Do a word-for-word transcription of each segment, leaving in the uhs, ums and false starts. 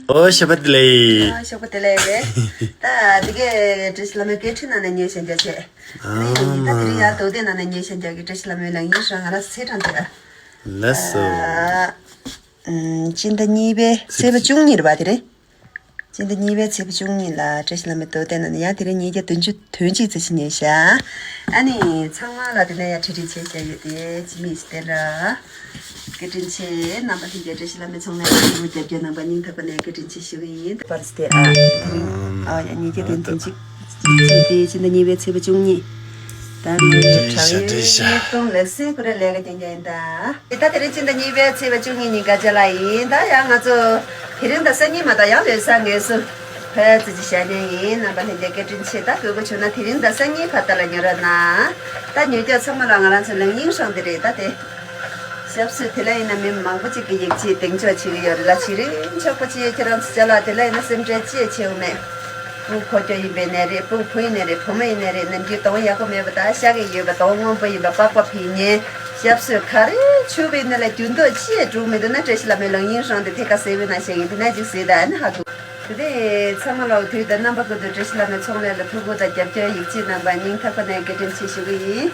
ཨོ་ཞོགས་པ་བདེ་ལེགས། ཨ་ཞོགས་པ་བདེ་ལེགས། ད་འདི་གའི་བཀྲ་ཤིས་བླ་མའི་སྐད་འཕྲིན་ནང་ནས་ཉན་ཤེས་རྒྱ་ཆེ། ཨ་ད་དེ་རིང་ཡར་རྡོ་སྡེ་ནང་ནས་ཉན་ཤེས་རྒྱ་གི་བཀྲ་ཤིས་བླ་མའི་ལག་གཉིས་ཧྲང་ང་རང་ཚེ་དྲང་དེ། ལགས་སོ། ཨ་ཨམ་སྤྱི་ཟླ་གཉིས་པའི་ཚེས་པ་བཅུ་གཉིས་རེད་པ་དེ་རིང་། སྤྱི་ཟླ་གཉིས་པའི་ཚེས་པ་བཅུ་གཉིས་ལ་བཀྲ་ཤིས་བླ་མའི་རྡོ་སྡེ་ནང་ནས་ཡང་དེ་རིང་ཉིས་བརྒྱ་བདུན་ཅུ་དོན་གཅིག་ཙམ་ཞིག་ཉན་ཤག་ཨ་ནི་ཚང་མ་ལ་དེ་ནས་ཡང་འཕྲིན་ཕྲན་བྱས་བཞག་ཡོད་དེ་ཅི་མིས་བསྟན་ར། བཀའ་དྲིན་ཆེ། རྣམ་པ་ལྷན་རྒྱས་བཀྲ་ཤིས་བླ་མའི་ཚོགས་ལས་ཐུགས་རྒྱབ་སྐྱོར་གནང་བ་སྙིང་ཐག་པ་ནས་བཀའ་དྲིན་ཆེ་ཞུ་གི་ཡིན། པར་སྟེ་ཨ་དེ་རིང་ཨ་ཡ་ཉིས་བརྒྱ་དོན་དོན་གཅིག་ཚེས་དེ་ཕྱི་ཟླ་གཉིས་པའི་ཚེས་པ་བཅུ་གཉིས། ད་ནི་བྲག་ཡོད་གཏོང་ལེགས་སེ་ཁོ་ར་ལས་ཀ་རྒྱན་རྒྱན་ཡིན་ད། ད་དེ་རིང་ཕྱི་ཟླ་གཉིས་པའི་ཚེས་པ་བཅུ་གཉིས་ཉིན་དགའ་ཅ་ལག་ཡིན་ད། ཡང་ང་ཚོ་དེ་རིང་དང་སང་ཉིན་མ་གཏོགས་ཡང་ལོ་གསར་ངལ་གསོ་ཕ་ཙི་ཅི་བྱ་ཉན་ཡིན། རྣམ་པ་ལྷན་རྒྱས་བཀའ་དྲིན་ཆེ། ད་དགོས་མཁོ་བྱུང་ན་དེ་རིང་དང་སང་ཉིན་བར་ད་ལ་ཉོ་ར་ན། ད་ཉོ་རྒྱུ་ཚང་མ་ལ་ང་རང་ཚོ་ལང་ཡིང་ཧྲང་དེ་རེད་ད་དེ། ཞབས་སུ་དེ་ལ་ཡིན་ན་མི་མང་པོ་ཅིག་གིས་ཡིག་ཆ་གདེང་འཇོག་བྱེད་ཀྱི་ཡོད་རེད་ལ། བྱེད་རིན་ཆོག་པོ་ཅིག་ཁྱེད་རང་ཚོ་ཅ་ལག་དེ་ལ་ཡིན་ན་སེམས་ཁྲལ་ཅི་ཡང་བྱེད་འོ་མེད། སྤུ་གུ་ཕོ་སྐྱོ་ཡིན་པའི་ནས་རེད། སྤུ་གུ་བུ་ཡིན་ནས་རེད། བུ་མོ་ཡིན་ནས་རེད། ནམ་རྒྱུན་གདོང་ཡག་པོ་མེད་པ་དང་ཤ་གི་ཡོད་པ་གདོང་སྔོན་པོ་ཡིན་པ་པགས་པ་ཕིག་ཉེ་ཞབས་སུ་ག་རེ་ཆུ་བའི་ནི་ལ་རྒྱུ་མདོག་ཅི་ཡང་འགྲུབ་མི་འདུག་ན། བཀྲ་ཤིས་བླ་མའི་ལང་ཡིང་ཧྲང་དེ་ཐད་ཀ་གསལ་བའི་ནང་བཤད་ཡིན། དེ་ན་ཅིག་གཟིགས་ད་ཨ་ནི་ཧ་གོ། དེ་ཚང་མ་ལོ་དུས་དང་རྣམ་པ་ཀུན་ཏུ་བཀྲ་ཤིས་བླ་མའི་ཚོགས་ལས་ལ་ཐུགས་ཁུར་དང་རྒྱབ་སྐྱོར་ཡིད་ཆེས་གནང་བ་སྙིང་ཐག་པ་ནས་བཀའ་དྲིན་ཆེ་ཞུ་གི་ཡིན།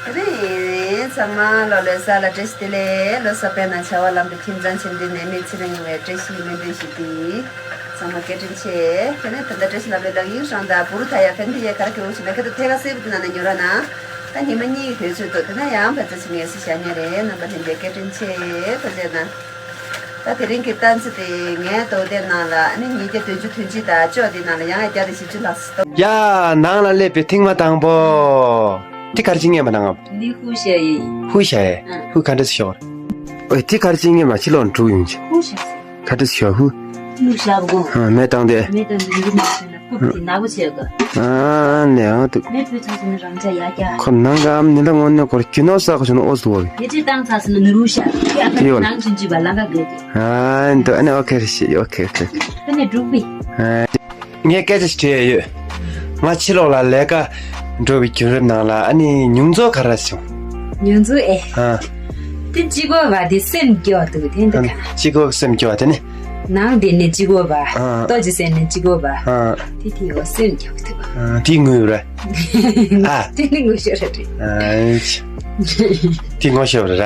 དེ་རིང་ཚང་མ་ལོ་ལོ་གསར་ལ་བཀྲ་ཤིས་བདེ་ལེགས། ལོ་གསར་པའི་ནང་བྱ་བ་ལམ་དུ་ཁྱིམ་ཚང་ཆེན་འདི་ནས་མི་ཚེ་རིང་བའི་བཀྲ་ཤིས་སྨོན་འདུན་ཞུ་གི་ཡིན། ཚང་མ་བཀའ་དྲིན་ཆེ། དེ་ནས་ད་ལྟ་བཀྲ་ཤིས་བླ་མའི་ལག་ཡིང་ཧྲང་དང་བུ་རུ་ཐ་ཡ་ཕན་ཐི་ཡ་གར་གྱི་འུ་ཆུ་ན་ཁ་ཏུ་ཐེ་ག་སེ་བུ་དེ་ན་ན་ཉོ་ར་ན། ད་ཉི་མ་གཉིས་ཀྱི་དུས་ཚོད་འདུག་དེ་ན་ཡང་ཕལ་ཆེར་ཞིག་ངལ་གསོ་བྱ་ཉན་རེད། རྣམ་པ་ལྷན་རྒྱས་བཀའ་དྲིན་ཆེ། ཐུགས་རྗེ་གནང་། ད་དེ་རིང་གི་གཏམ་ཚིག་དེ་ངའི་རྡོ་སྡེ་ནང་ལ་ཨ་ནི་ཉིས་བརྒྱ་བདུན་ཅུ་དོན་གཅིག་དང་བཅུ་དེ་ནང་ལ་ཡང་བརྒྱ་དང་བཞི་བཅུ་ལྷག་སོང་། ཡ། ནང་ལ་སླེབས་པའི་ཐེངས་མ་དང་པོ། དེ་ག་རེ་བྱེད་མཁན་པ་ནང་ང་། འདི་ཧུ་ཤ་ཡི། ཧུ་ཤ་ཡི། ཨ། ཧུ་ག་འདྲ་ཞིག་ཤོར། ཨོ་དེ་ག་རེ་བྱེད་མཁན་མ་ཕྱི་ལོགས་འགྲོ་ཡོང་ཅི། ཧུ་ཤ་ཟེར། ག་འདྲ་ཞིག་ཤོར་ཧུ། ཀླུ་ཤ་བགོ། ཨ་མེ་བཏང་སྟེ། མེ་བཏང་སྟེ་འདི་མ་བྱས་ན། ཁོ་དེ་ནག་པོ་བྱས་ག་ཨ་ནེ་ཨ་དུ། མེ་བུ་ཚ་སོང་ན་རང་ཅག་ཡ་རྒྱ། ཁོ་ནང་ག་ཨམ་ནི་ལ་ངོ་ནེ་ཁོར་རྒྱུ་ནོར་ས་ཁོ་ཆུ་ནོ་ཨོ་སུ་བོ། ཡེ་ཅི་བཏང་ཚ་སོང་ན་ནུ་རུ་ཤ། ཡ་ཁ་ཡོད། ནང་ཆུན་ཅི་བ་ལང་ག་གེ། ཨ་འདུ་ཨ་ནེ་ཨོ་ཁེ་རེ་ཤི་ཨོ་ཁེ་ཨོ་ཁེ། ཨ་ནེ་འབྲུག་པི། ཨ་ངས་སྐད་ཆ་ཞིག་དྲིས་ཡ་ཡོད། ང་ཕྱི་ལོགས་ལ་ལས་ཀ་འགྲོ་བའི་བརྒྱུད་རིམ་ནང་ལ་ཨ་ནི་མྱོང་ཚོར་ག་རེ་བྱུང་། མྱོང་ཚོར་ཨེ། ཨ། དེ་གཅིག་པོ་བ་དེ་སེམས་སྐྱོ་བ་འདུག་དེ་འདི་ག་ཨ་གཅིག་པོ་སེམས་སྐྱོ་བ་དེ་ནི། ནང་དེ་ནི་གཅིག་པོ་བ། ཨ། ལྟོ་ཅི་སེམས་ནི་གཅིག་པོ་བ། ཨ། དེ་དེ་འོ་སེམས་སྐྱོ་བ་འདུག་ཨ་དེ་ངུས་ར། ཨ། དེ་ནི་ངུ་ཤོར་ར་རེད། ཨ། དེ་ངུ་ཤོར་ར།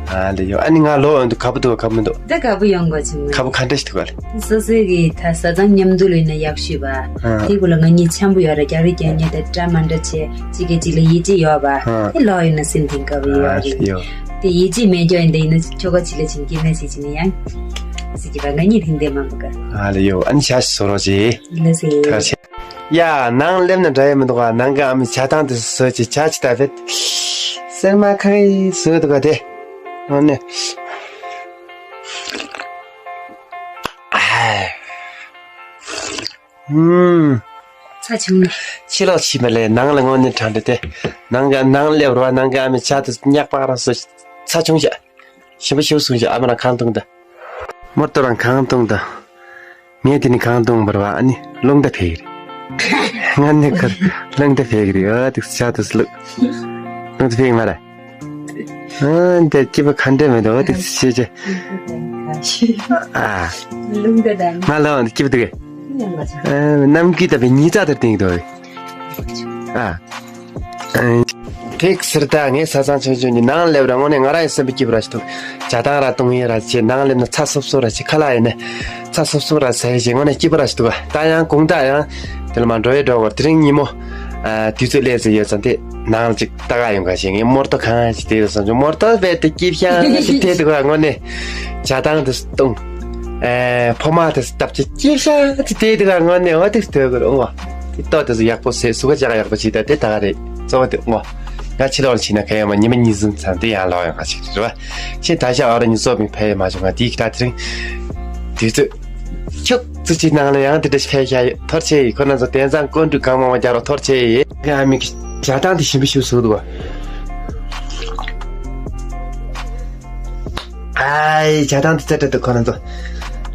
ཨ་ལེ་ཡོ། ཨ་ནི་ང་ལོ་འདུག་ག་བུ་འདུག་ག་བུ་འདུག་ད་ག་བུ་ཡོང་གོ་ཆུང་མ། ག་བུ་ག་འདྲ་ཞིག་འདུག་ག་ལེ། སོ་སོའི་གི་ད་བཟའ་ཚང་མཉམ་དུ་ལོས་ན་ཡག་ཤོས་བ། ཨ། དེ་གུ་ལ་ང་གཉིས་འཆམ་པོ་ཡོད་ར། རྒྱག་རེས་རྒྱག་མཁན་དང་འདྲ་མ་འདྲ་བྱས་གཅིག་གིས་གཅིག་ལ་ཡིད་ཆེས་ཡོད་བ། ཨ། དེ་ལོག་ཡོད་ན་སེམས་གཏིང་དཀར་པོ་ཡོད་ཨ་རེད། ཡོད། དེ་ཡིད་ཆེས་མེད་སྐྱོ་ཡིན་དེ་ཡིན་ན་ཁྱོ་ག་གཅིག་ལ་བྱིན་སྐྱེ་མེད་ཟེར་གྱི་ནི་ཡང་ཟེར་གྱི་བ། ང་གཉིས་དེང་དེ་མ་མོ་ག་ཨ་ལེ་ཡོ། ཨ་ནི་ཞག་ཞིག་བཟོ་རོགས་བྱེད། ལ་ཟེར། ཐར་ཆེ། ཡ། ནང་སླེབས་ན་འདྲ་ཡི་མི་འདུག་ག་ནང་གི་ཨ་མའི་ཇ་དང་དེ་བཟོས་ཀྱི་ཇ་ཅི་ད་བེད། སེར་མ་ཁ་ཡི་བཟོས་འདུག་ག་དེ། ཨ་ནི། ཨ། ཨུམ། ཚ་བྱུང་ན། ཕྱི་ལོགས་ཕྱིན་པ་ལས་ནང་ལ་དངོས་གནས་དྲང་འདྲ་དེ། ནང་གི་ནང་སླེབས་རོགས། ནང་གི་ཨ་མའི་ཇ་དེ་མྱག་པག་རང་བཟོས། ཚ་བྱུང་བྱ། ཞིམ་པོ་ཞིམ་པོ་བཟུང་བྱ། ཨ་མ་རང་གང་བཏུང་ད། མོར་ཏོ་རང་གང་བཏུང་ད། ངས་དེ་ནི་གང་བཏུང་བར་བ་ཨ་ནི་རླུང་རྟ་ཕེ་གི་རེད། ང་ནི་ཁར་རླུང་རྟ་ཕེ་གི་རེད། ཨ་དེ་ཇ་དེ་བླུག་རླུང་རྟ་ཕེ་གི་མ་ར། ཨ་འདི་སྐྱིད་པོ་ག་འདྲ་མེད་དོ། དེ་ཤེས་ཅེ། ཨ། རླུང་རྟ་དང་། ང་ལ་འདི་སྐྱིད་པོ་འདུག་གས། ཨ་ནམ་རྒྱུན་ད་བའི་ཉིས་རྩ་དེར་བསྟན་གི་འདུག་གས། ཨ། ཨ། དེ་ཟེར་ད་ངས་ས་ཚང་ཆུང་ཆུང་གི་ནང་སླེབས་ར་དངོས་གནས་ང་རང་ཡི་སེམས་པ་སྐྱིད་པོ་ར་ཞིག་འདུག་ཇ་དང་ར་བཏུང་ཡིན་ར་ཅེ་ནང་སླེབས་ན་ཚ་སུབ་སུབ་ར་ཅེ་ཁ་ལག་ཡིན་ན་ཚ་སུབ་སུབ་ར་ཟ་ཡི་ཅེ་དངོས་གནས་སྐྱིད་པོ་ར་ཞིག་འདུག་ད་ཡང་དགོང་དག་ཡང་དེ་ལ་མ་འགྲོ་ཡི་འགྲོ་བར་དེ་རིང་ཉིན་མོ། ཨ། དུས་ཚོད་སླེབས་ཟིན་ཡོད་ཙང་དེ་ནང་ལ་ཅིག་ལྟ་ག་ཡོང་ག་ཞེས་ངས་མོར་ཏོ་གང་ཞིག་དེ་ཡོད་ཙང་ཅུང་མོར་ཏོ་བས་དེ་སྐྱིད་ཤང་ཞིག་དེ་འདུག་ག་དངོས་གནས་ཇ་དང་དེ་བཏུང་། ཨེ། ཕོ་མ་དེ་སྟབས་ཀྱི་སྐྱིད་ཤང་ཅིག་དེ་འདུག་ག་དངོས་གནས་འོ་དེ་སྟོད་གོ་རུང་བ། དེ་ལྟོ་དེ་ཚོ་ཡག་པོ་ཟས་སུ་ག་ཅག་ཡག་པོ་བྱེད་ད་དེ་ད་ག་རེད། གཙོ་བོ་དེ་འོ། ང་ཕྱི་ལོགས་ལ་ཕྱིན་ན་ག་ཡོད་མ་ཉི་མ་གཉིས་གསུམ་ཚང་དེ་ཡང་ལོག་ཡོང་ག་ཞིག་རེད་བ། ཁྱེད་ད་ཤ་ཨ་རོ་ཉི་ཚོ་བིང་ཕ་ཡེ་མ་བྱུང་ང་དེའི་ཁྱི་ད་དེ་རིང་། དུས་ཚོད། ཁྱུག་ཙི་ཅིག་ནང་ལ་ཡང་དེ་འདྲ་ཞིག་ཕེབས་ཤག་ཡོད། ཐོར་ཆེ་ཡིས་ཁོ་རང་ཚོ་དེང་སང་བཀོད་འདྲི་གང་མང་མང་རྒྱག་རོགས་ཐོར་ཆེ་ཡིས། ང་ཨ་མི་གི་ཇ་དང་དེ་ཞིམ་པོ་ཞིག་བཟོས་འདུག་བ། ཨའི་ཇ་དང་དེ་རྩེ་འདྲ་འདུག་ཁོ་རང་ཚོ།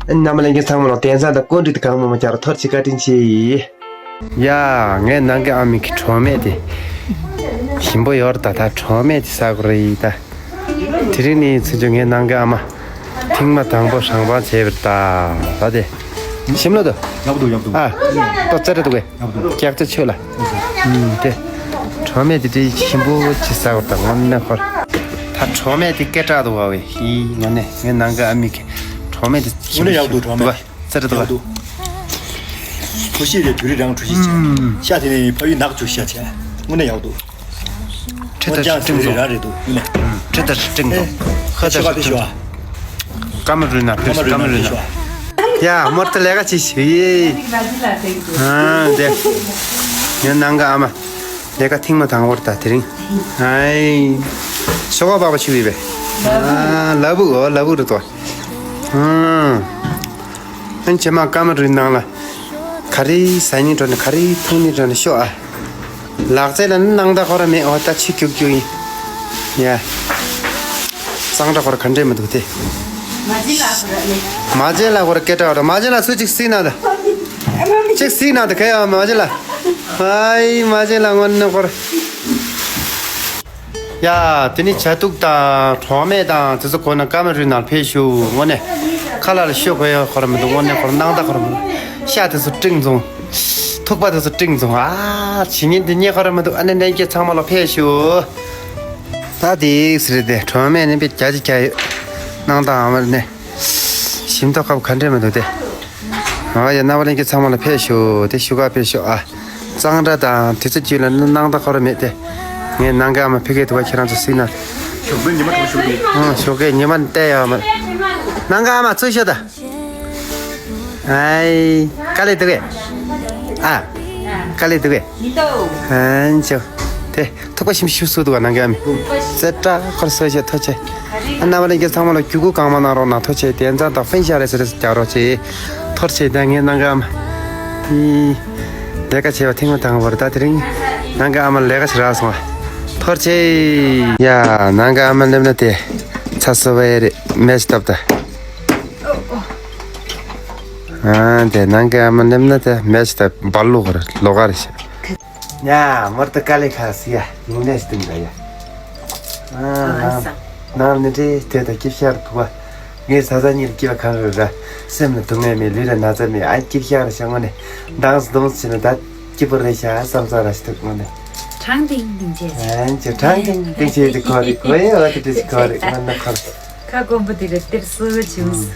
རྣམ་པ་ལྷན་རྒྱས་ཚང་མ་ལ་དེང་སང་དང་བཀོད་འདྲི་དེ་གང་མང་མང་རྒྱག་རོགས་ཐོར་ཆེ་བཀའ་དྲིན་ཆེ་ཡིས། ཡ། ངའི་ནང་གི་ཨ་མི་གི་གྲོགས་མེད་དེ། ཞིམ་པོ་ཡོད་ད་ད་གྲོགས་མེད་དེ་ས་གོ་རེ་ཡིས་ད། དེ་རིང་ནི་ཚུན་ཆད་ངའི་ནང་གི་ཨ་མ། ཐེངས་མ་དང་པོ་ཧྲང་པང་བྱས་པར་ད། ད་དེ། ཞིམ་ལ་དོ། ཡག་པོ་འདུག་ཡག་པོ་འདུག་ཨ། ཏོ་ཙེ་རེ་འདུག་གས། ཡག་པོ་འདུག་ཀྱག་ཙེ་ཆོད་ལ། ཨུམ་དེ། གྲོ་མེད་དེ་དེ་ཞིམ་པོ་ཅི་ཟ་བར་དང་ངོ་ནས་ཧོར། ད་གྲོ་མེད་དེ་སྐད་གྲགས་འདུག་བ་བས་ཧི་ངོ་ནས་ངའི་ནང་གི་ཨ་མི་གི་གྲོ་མེད་དེ་ཞིམ་པོ་ཡག་འདུག་གྲོ་མེད་ཙེ་རེ་འདུག་བ། གྲོ་ཞིག་རེད་དུ་རི་རང་གྲོ་ཞིག་ཆེ། ཤ་དེ་ནས་ཕ་ཡུལ་ནག་བཅུག་ཤ་ཆེ། དངོས་གནས་ཡག་འདུག་ཁྲི་ལྟར་སྤྲིན་བཟང་། རང་རེད་འདུག་ཡིན་ནས། ཁྲི་ལྟར་སྤྲིན་བཟང་། ཧ་ལྟར་སྤྲིན་བཟང་། ཀ་མ་རུ་ན་ཕེབས་ཀ་མ་རུ་ན། ཡ་མོར་ཏི་ལས་ཀ་ཅི་ཞུ་ཡི། ཨ་དེ། ངའི་ནང་གི་ཨ་མ། ལས་ཀ་ཐེངས་མ་དང་བར་ད་དེ་རིང་། ཨའི། ཤོག་པ་པ་ཞུ་ཡི་བས། ཨ་ལ་བུ་ཨོ་ལ་བུ་རུ་དོ། ཨ། ཨན་ཆེ་མ་ཀ་མ་རུ་ནང་ལ། ག་རེ་ཟ་ནི་འགྲོ་ནི་ག་རེ་འཐུང་ནི་འགྲོ་ནི་ཤོག་ཨ། ལག་རྩལ་ལ་ནི་སྣང་དག་ཁོ་ར་མེད་འོ་ད་ཆི་རྒྱུག་རྒྱུག་ཡིན། ཡ། གཙང་སྦྲ་ཁོ་ར་ག་འདྲས་མི་འདུག་སྟེ། མ་བྱན་ལ་ཁོ་ར་ནི། མ་བྱན་ལ་ཁོ་ར་སྐད་གྲགས་འོ་ད་མ་བྱན་ལ་སུ་གཅིག་གཟིགས་ན་ད། གཅིག་གཟིགས་ན་ད་ག་ཡ་མ་བྱན་ལ། ཨའི་མ་བྱན་ལ་དངོས་གནས་ཁོ་ར། ཡ། དེ་ནི་བྱ་དུག་དང་གྲོག་མེད་དང་དེ་ཚོ་གོ་ན་ཀ་མ་རུའི་ནང་ཕེབས་ཤོག་དངོས་གནས་ཁ་ལག་ལ་ཤོད་དགོས་ཡ་ཁོ་ར་མི་འདུག་དངོས་གནས་ཁོ་ར་སྣང་དག་ཁོ་ར་མི་འདུག་ཤ་དེ་ཚོ་སྤྲིན་བཟང་། ཐུག་པ་དེ་ཚོ་སྤྲིན་བཟང་། ཨ་ཕྱི་ཉིན་དེ་རྙེད་ཁོ་ར་མི་འདུག་ཨ་ནི་ལྷན་རྒྱས་ཚང་མ་ལ་ཕེབས་ཤོག་ད་དེ་ཟེར་ཏེ་གྲོག་མེད་ནི་པའི་རྒྱ་ཅི་རྒྱ་ཡོད། སྣང་དག་ཨ་མར་ནས། ཞིམ་མདོག་ཁ་པོ་ག་འདྲས་མི་འདུག་སྟེ། ཨ་ཡ་རྣམ་པ་ལྷན་རྒྱས་ཚང་མ་ལ་ཕེབས་ཤོག་དེ་ཞུ་ག་ཕེབས་ཤོག་ཨ། གཙང་སྦྲ་དང་དེ་ཚོ་བརྒྱུད་ལ་སྣང་དག་ཁོ་ར་མེད་དེ། ངའི་ནང་གི་ཨ་མ་ཕ་གིའི་དུ་བ་ཁྱེད་རང་ཚོ་གཟིགས་ན། ཞོགས་པའི་ཉི་མ་དྲོ་ཞུགས་འདུག་ཨ་ཞོགས་ཀའི་ཉི་མ་བལྟས་ཡོད་མ། ནང་གི་ཨ་མ་ཚུར་ཤོག་ད། ཨའི། དཀའ་ལས་འདུག་གས། ཨ། དཀའ་ལས་འདུག་གས། མི་འདུག་ཨན་ཅོ། དེ། ཐུག་པ་ཞིམ་ཞིམ་སུ་འདུག་ག་ནང་གི་ཨ་མི། ཙེ་ཏྲ་ཁོར་སོ་ཤེ་ཐོ་ཆེ། ཨ་རྣམ་པ་ལྷན་རྒྱས་ཚང་མ་ལ་རྒྱུ་གུ་གང་མ་གནང་རོགས་གནང་ཐོ་ཆེ་དེ་ཚང་དང་ཧྥིན་ཤ་རེ་ཟེར་རྒྱག་རོགས་ཆེ། ཐོར་ཆེ་དེ་ངའི་ནང་གི་ཨ་མ། ཨི། ལས་ཀ་བྱས་པ་ཐེངས་མ་དང་བར་ད་དེ་རིང་། ནང་གི་ཨ་མ་ལས་ཀ་བྱེད་རག་སོང་བ། ཐོར་ཆེ། ཡ་ནང་གི་ཨ་མ་སླེབས་ན་དེ། ཚ་སོ་བ་ཡ་རེ་མེ་སྟབ་ད། ཨ་དེ་ནང་གི་ཨ་མ་སླེབས་ན་དེ་མེ་སྟབ་བར་ལོག་རེ་ལོག་ག་རེ་བྱེད། ཡ་མར་དུ་དཀའ་ལས་ཁག་སི་ཡ་ཡིན་ནས་སྟིང་ད་ཡ། ཨ་ནང་ནང་ནི་འདྲེ་དེ་ད་སྐྱིད་ཤར་ཐུབ་པ། ངའི་ས་ས་གཉིས་སྐྱིད་པ་གང་རེད་ར། སེམས་ལ་སྡུག་བསྔལ་མེད་ལུས་ལ་ན་ཚ་མེད་ཨ་སྐྱིད་ཤར་ཤ་ངོ་ནས་མདངས་སུ་སྡོམ་ཟིན་ན་ད་སྐྱིད་པོ་རེད་ཤ་བསམ་ས་ར་ཞིག་ཐུབ་ངོ་ནས། དྲང་བདེན་བདེན་བྱས། ཨན་ཅི་དྲང་བདེན་བདེན་བྱས་དེ་གོ་རེད་གོ་ཡ་བ་དེ་དེ་གོ་རེད་ང་ན་གོ་རེད། ཁ་སྐོམ་པོ་དེ་རེད་དེར་སོ་བྱུང་།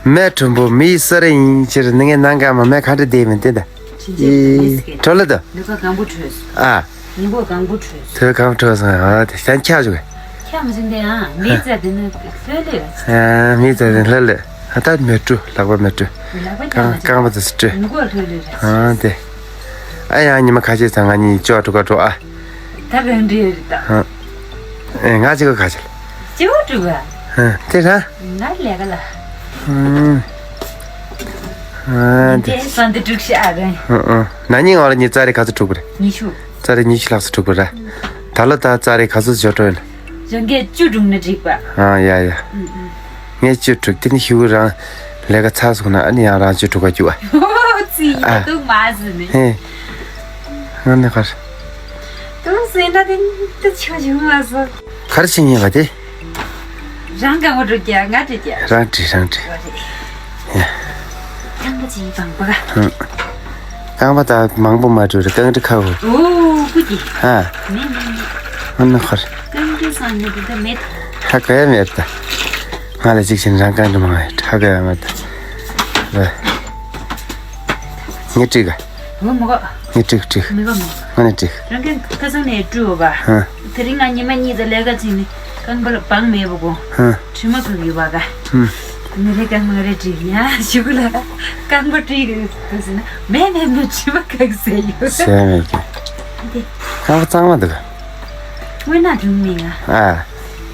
མེ་ཁྲོན་པོ་མིའི་སི་རེ་ཡིན་ཕྱིར་ནི་ངའི་ནང་ག་མ་མེ་ག་འདྲ་བསྡད་མིན་དེ་འདྲ། ཨི། གྲོ་ལ་དོ། ལུ་ག་གང་པོ་བྲོས་སོང་། ཨ། ཉིན་པོ་གང་པོ་བྲོས་སོང་། དོ་གང་བྲོས་སོང་ཨ་དེ་གཏན་ཆགས་བྱུང་། ཁྱ་མ་བྱུང་དེ་ཨ་མི་ཙ་དེ་ནི་ལྷོད་ལྷོད། ཨ་མི་ཙ་དེ་ལྷོད་ལྷོད། ཨ་ད་མེ་དྲུ་ལག་པ་མེ་དྲུ། ལག་པ་རྐང་རྐང་པ་དེ་སུ་བྲོས། ཉིན་པོ་ལྷོད་ལྷོད་རེད། ཨ་དེ། ཨ་ཡང་ཉི་མ་ཁ་ཤས་ཚང་ང་གཉིས་ཅོག་དྲུག་ག་འགྲོ་ཨ། ད་གང་འདྲི་ཡོད་རེད་ད། ཨ། ཨེ་ང་གཅིག་ག་ཁ་ཆེ། སྐྱེ་བོ་དྲུག་ག་ཨ་དེ་ར། ང་ལས་ཀ་ལ། ཨ། ཨ་དེ། དེ་སང་དེ་དྲུག་ཤ་ཨ་རེད། ཨ་ཨ། ན་ནིང་འོག་ལ་ཉི་ཙ་རེ་ག་ཚོད་དྲུག་པ་རེད། ཉི་ཤུ། ཙ་རེ་ཉི་ཤུ་ལྷག་ཙམ་དྲུག་པ་ར། ད་ལོ་ད་ཙ་རེ་ག་ཚོད་འཇོག་འགྲོ་ཡོད་ལ། གཞན་གས་བཅུ་དྲུག་ན་འགྲིག་པ། ཨ་ཡ་ཡ། ཨུ་ཨུ། ངས་བཅུ་དྲུག་དེ་ནི་ཤི་བོ་རང་ལས་ཀ་ཚར་སོང་ན་ཨ་ནི་ཡང་རང་བཅུ་དྲུག་ག་རྒྱུག་ཨ། ཨོ་ཙི་ཡ་ཨ། འདུག་མ་ཟིན་ནི། ཧེ། ང་ནི་གར། འདུག་ཟིན་ད་དེ་ད་ཆོ་བྱུང་མ་སོང་། གར་ཕྱིན་ཡིན་པ་དེ། རང་གང་བ་འགྲོ་རྒྱ་ང་འགྲོ་རྒྱ། རང་འགྲིག་རང་འགྲིག་ཨོ་རེད། ཡ། རྐང་པ་ཅིག་བང་པ་ག་ཧུམ། རྐང་པ་ད་མང་པོ་མ་འགྲོ་རེ་རྐང་འགྲོ་ཁ་འོ། ཨོ་ཀུ་ཀི་ཧ། མེད་མེད་མེད། ཨ་ནི་ཁར། རྐང་འགྲོ་སང་ནི་དེ་ད་མེད། ཧ་ག་ཡ་མེད་ད། ང་ལ་ཅིག་ཕྱིན་རང་རྐང་འགྲོ་མང་ཡ་ཧ་ག་ཡ་མེད་ད། ངས་དྲིས་ག་ཨོ་མོ་ག་ངས་དྲིས་དྲིས། མི་ག་མོ། ང་ནས་དྲིས། རང་གི་ཁ་སང་ནས་བཀྲུས་བ་ག་ཧ། དེ་རིང་ང་ཉི་མ་གཉིས་ཙམ་ལས་ཀ་བྱས་ནས་རྐང་པ་ལ་བང་མེད་པ་གོ་ཧ། དྲི་མ་གང་ཡོད་པ་ག་ཧུམ། ང་རེ་རྐང་མ་རེ་དྲིས་ཡ་ཞུ་གུ་ལ་རྐང་པ་དྲིས་གི་འདུག་ཟེར་ན་མེད་མེད་མེད་དྲི་མ་གང་ཟེར་ཡོད། ཟེར་མེད་ཀྱི། དེ། རྐང་པ་གཙང་མ་འདུག་དངོས་གནས་སྒྲུང་མིན་ང་། ཨ།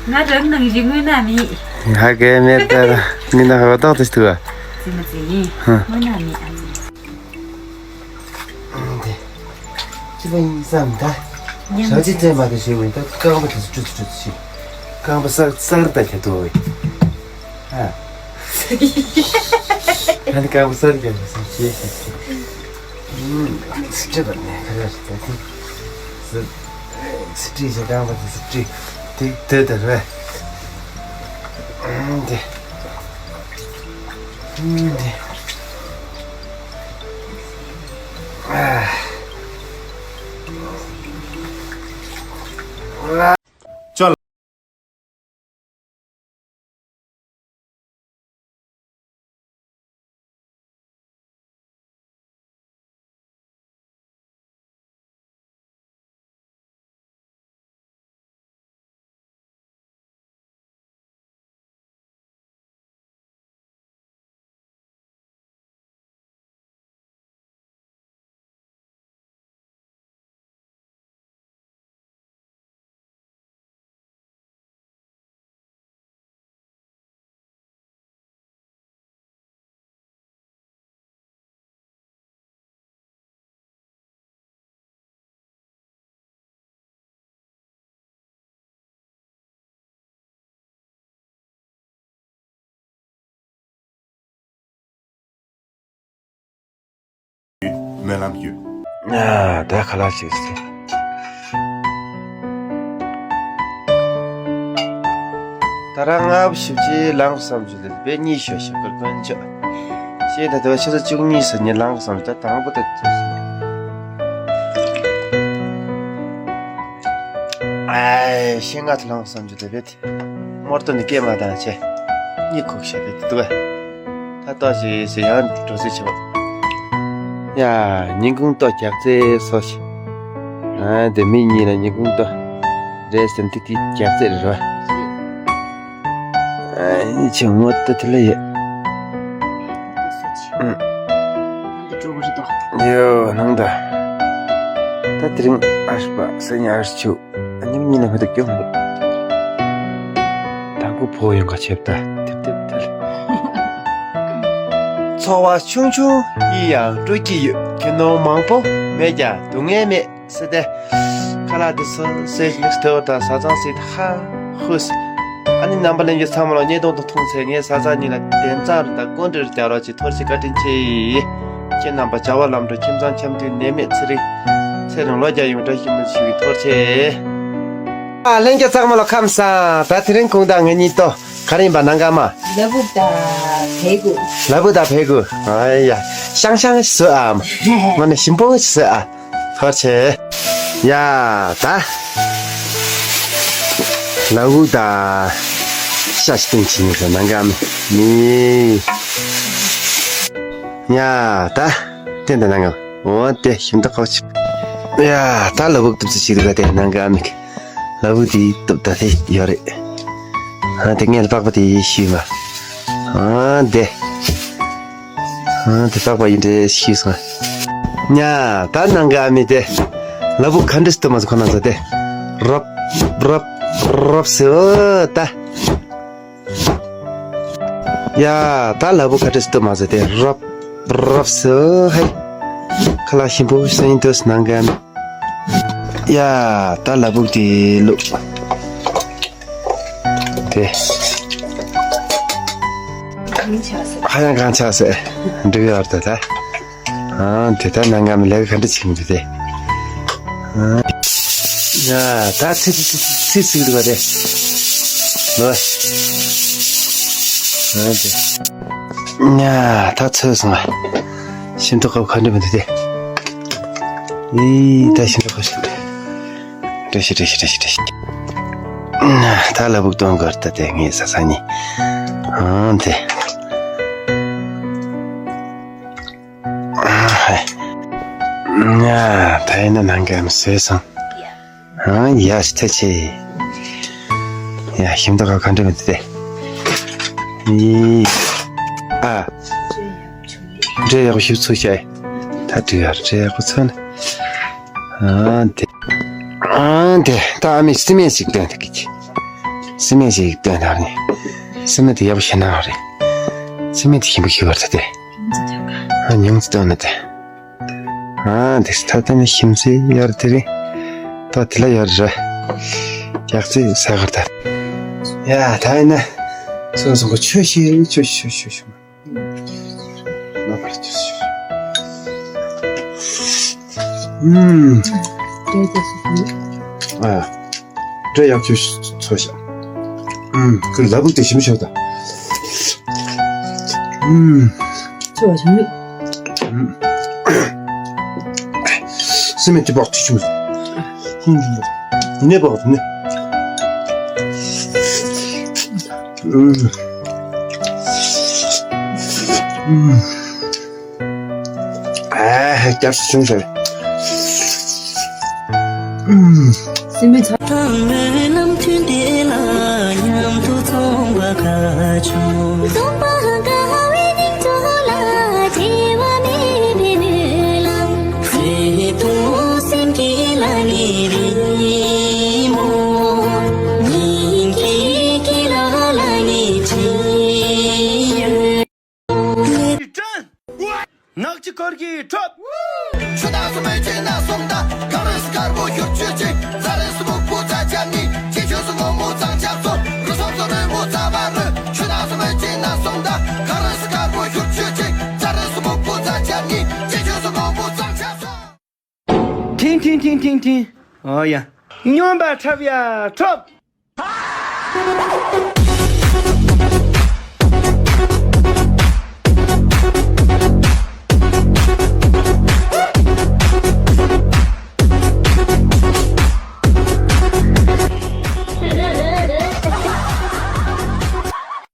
ང་རང་ནང་བཞིན་དངོས་གནས་མེད། ཧ་གེ་མེད་ད་ར་ངི་ན་ཧ་ཏོག་ཏོ་ཐུ་བ། ཙི་མ་ཙི་ཡིན། ཧ། དངོས་གནས་མེད་ཨ་ཙི། དེ། ཅི་ལ་ཡིན་བསམ་ད། ཉམས་ཞག་ཅི་བཙན་མ་དེ་ཞེས་འོན་ད་རྐང་པ་དེ་ཚོ་བཀྲུ་ཚོ་བཀྲུ་ཚོ་ཞེས། རྐང་པ་སར་སར་ད་ཁྱེད་དོ། ཨ། ཨ་ནི་རྐང་པ་སར་རྒྱབ་ནས་སེམས་ཤེས་ཤེས་ཤེས། ཨུམ། སི་ཏྲི་བ་ནས་ཁ་ར་ཞིག་ད་ཐེངས་སི་སི་ཏྲི་ཞེས་རྐང་པ་དེ་སི་ཏྲི་དེ་དེ་དེ་རེད། ཨུམ་དེ། ཨུམ་དེ། ལམ་རྒྱུད། ཨ། ད་ཁ་ལག་ཅིག་ཟོས། ད་རང་ལྔ་བཅུ་ཞིབ་ཅིག་ལངས་བསམ་བྱུང་། དེ་དཔེ་གཉིད་ཤོར་ཤག་གར་དཀོན་མཆོག་ཤེས། ད་དེ་བ་ཆུ་ཚོད་བཅུ་གཉིས་སུ་ཉིན་ལངས་བསམ་བྱུང་། ད་དང་པོ་ད་ཚོད་སོང་། ཨའི་ཤེས། ང་ཚོ་ལངས་བསམ་བྱུང་། དེ་བས་དེ་མོར་ཏོ་ནི་སྐད་མ་བཏང་བྱས་གཉིད་ཁུག་ཤག་དེ་དེ་འདུག་བས། ད་ལྟོ་ཞིག་ཟེར་ཡང་འགྲོ་ཚུལ་ཆེ་བ། ཡ། ཉིན་གུང་ལྟོ་རྒྱག་རྩེ་སོ་ཞིག་ཨ། དེ་མི་གཉིས་ལ་ཉིན་གུང་ལྟོ་རེད་ཟེར། འདི་དེ་རྒྱག་རྩེ་རེད་བ། ཨ་ནི་ཆུང་ངུ་ལྟོ་དེ་ལ་ཡོད། ཨ། ཡོད་ནང་ད། ད་དེ་རིང་ཨ་ཧྲི་པ་སེ་ཉི་ཨ་ཧྲི་ཆུ། ཨ་ཉིམ་གཉིས་ལ་ཧུ་ཏུ་སྐྱོང་འདུག་ད་ཁུ་ཕོ་ཡོང་ག་ཆེབ་ད་ཐེབ་ཐེབ་ཐལ། འཚོ་བ་ཆུང་ཆུང་ཡིན་ཡང་སྤྲོ་སྐྱིད་ཡོད། གྱི་ནོར་མང་པོ་མེད་ཀྱང་སྡུག་བསྔལ་མེད་ཟེར་ཏེ། ཁ་ལག་དེ་ཚོ་ཟས་ལེགས་ཐོས་དང་བཟའ་ཚང་ཟིག་ཧ་ཧུ་ཟེར། ཨ་ནི་རྣམ་པ་ལྷན་རྒྱས་ཚང་མ་ལ་བརྙན་ཐུང་དུ་མཐོང་ཚེ་ངའི་བཟའ་ཚང་གཉིས་ལ་དན་རྩ་རུ་དང་བཀོད་འདྲི་རུ་རྒྱག་རོགས་ཅེས་ཐུགས་རྗེ་བཀའ་དྲིན་ཆེ། ཁྱེད་རྣམ་པ་བྱ་བ་ལམ་འགྲོ། ཁྱིམ་ཚང་འཆམ་མཐུན། ནད་མེད་ཚེ་རིང་། ཚེ་རིང་ལོ་བརྒྱ་ཡོངས་གྲགས་ཤིག་མི་ཞུ་བའི་ཐུགས་རྗེ་ཆེ། ཨ། ལྷན་རྒྱས་ཚང་མ་ལ་ཁམས་བཟང་། ད་དེ་རིང་ཁོང་དང་ང་གཉིས་ལྟོ་ག་རེ་ཡིན་པ་ནང་ཀ་མ། ལ་ཕུག་དང་བལ་གུ། ལ་ཕུག་དང་བལ་གུ། ཨ་ཡ། ཤང་ཤང་བཟོས་ཨ་མ། ང་ནི་ཞིམ་པོ་བཟོས་ཨ། ཐོར་ཆེ། ཡ། ད་ལ་ཕུག་དང་ཤ་ཞིག་སྟོན་བྱེད་ནི་ཟེར་ནང་ཀ་མ་ནི། ཡ། ད་དེ་འདི་ནང་ཀ་མ། འོ་དེ་ཞིམ་ཏོག་ཁོག་ཆུ། ཡ། ད་ལ་ཕུག་ཏུབ་ཙི་ཞིག་རེད་ག་དེ་ནང་གི་ཨ་མིག་ལ་ཕུག་དེ་ཏུབ་ད་དེ་ཡོད་རེད། ཨ་དེ་ངས་པགས་པ་དེ་ཡེ་ཤི་མ། ཨ་དེ། ཨ་དེ་པགས་པ་ཡིན་དེ་ཤི་སོང་། ཉ། ད་ནང་གི་ཨ་མི་དེ་ལ་ཕུག་ག་འདྲ་སྟོན་མ་ཟེར་ཁོ་ན་ཟེར་དེ། རོབ་རོབ་རོབ་ཟེར་ཨོ་ད། ཡ། ད་ལ་ཕུག་ག་འདྲ་སྟོན་མ་ཟེར་དེ་རོབ་རོབ་ཟེར་ཨོ་ཧེ། ཁ་ལག་ཞིམ་པོ་ཟ་ཡིན་དུས་ནང་གི་ཨ་མི། ཡ། ད་ལ་ཕུག་དེ་བླུགས། དེ། ཧ་ཡང་གང་ཆགས་སེ་འགྲིག་ཡོད་རེད་ད། ཨ་དེ་ད་ནང་ང་མི་ལས་ཀ་ག་འདྲ་བྱེད་ཀྱི་འདུག་དེ། ཨ། ཡ། ད་ཚི་ཚི་ཚི་ཚི་ཚི་འདུག་པ་དེ། ལོ། ཨ་དེ། ཡ། ད་ཚོས་སོང་ང་། ཤིན་ཏུ་ཁོ་ག་འདྲ་མི་འདུག་དེ། ཨི། ད་ཤིན་ཏུ་ཁོ་ཤིན་ཏུ། བཀྲ་ཤིས་བཀྲ་ཤིས་བཀྲ་ཤིས་བཀྲ་ཤིས། ད་ལ་ཕུག་གཏོང་གར་ད་དེ་ངའི་ས་ས་ནི། ཨང་དེ། ཨ་ཧེ། ད་ཡིན་ན་ནང་གི་ཨམ་བཟོས་སོང་། ཨང་ཡ་ཤི་ཐ་ཆེ། ཡ་ཤིམ་ད་ག་ག་འདྲ་མི་དེ། ཨི། ཨ། འདྲེ་ཡག་པོ་ཞིབ་ཚུགས་བྱས། ད་འདྲེ་ཡག་འདྲེ་ཡག་པོ་ཚོ་ནི། ཨ་དེ། ཨ་དེ། ད་ཨ་མི་སི་མེན་ཞིག་སྟོན་ཐུབ་ཀྱི། སི་མེན་ཞིག་སྟོན་ཐུབ་ནི། སི་མེན་དེ་ཡག་པོ་ཞེ་ན་རེད། སི་མེན་དེ་ཞིམ་པོ་ཞིག་བར་ཐུབ་དེ། ཨ་ཉུང་ཙི་སྟོན་ན་དེ། ཨ་དེ་ད་ལྟ་ནི་ཞིམ་ཚེ་ཡར་དེ་རེད། ད་དེ་ལ་ཡར་རེད། ཡག་ཚེ་ས་གར་ད། ཡ་ད་ཡིན་ན། སོང་སོང་གོ་ཆོས་ཤིག་ཆོས་ཤིག་ཆོས་ཤིག་ཆོས་ཤིག་ཨུམ། ཨ། འདྲ་ཡག་ཆུ་ཚོ་ཤ། ཨུམ། ཁོས་ལ་ཕུག་དེ་ཞིམ་ཤོག་ད། ཨུམ། ཚོ་ཞིམ། ཨུམ། སི་མེན་དེ་པགས་ཅི་ཆུ། ཧུམ། ཡིན་ནས་པགས་ནི། ཨུམ། ཨུམ། ཨ་ཧ་སྐྱར་བྱུང་ཟེར། སེམས་པའི་ཚ། ཐང་མོའི་ནམ་མཐུན་དེ་ལ་མཉམ་དུ་འཛོམས་པ་དགའ་བྱུང་། འཛོམས་པ་དགའ་བའི་སྙིང་སྟོབས་ལ་བྲེལ་བ་མེད་པའི་སྨོན་ལམ། བརྩེ་དུང་སེམས་ཀྱི་ལ་ནི་རིང་མོ། སྙིང་གི་དཀྱིལ་ལ་ལ་ནི་བྲིས་ཡོད། ནག་ཅི་ཁོར་གྱི་ཁྲོད། ཆུ་ནག་སུ་མེ་ཆེ་ན་སོང་ད། ག་རེ་སུ་དཀར་པོ་ཤུར་ཆུ་ཆེ། ཙ་རེ་སུ་སྨུག་པོ་ཙ་ཆབ་ནི། ཅི་ཆུ་སུ་སྔོན་མོ་གཙང་ཆབ་སོ། རུ་སོང་སུ་རོལ་མོ་ཙ་བ་རུ། ཆུ་ནག་སུ་མེ་ཆེ་ན་སོང་ད། ག་རེ་སུ་དཀར་པོ་ཤུར་ཆུ་ཆེ། ཙ་རེ་སུ་སྨུག་པོ་ཙ་ཆབ་ནི། ཅི་ཆུ་སུ་སྔོན་མོ་གཙང་ཆབ། ཐིང་ཐིང་ཐིང་། ཨོ་ཡ། སྨྱོན་པ་འཁྲབ་ཡ་འཁྲབ།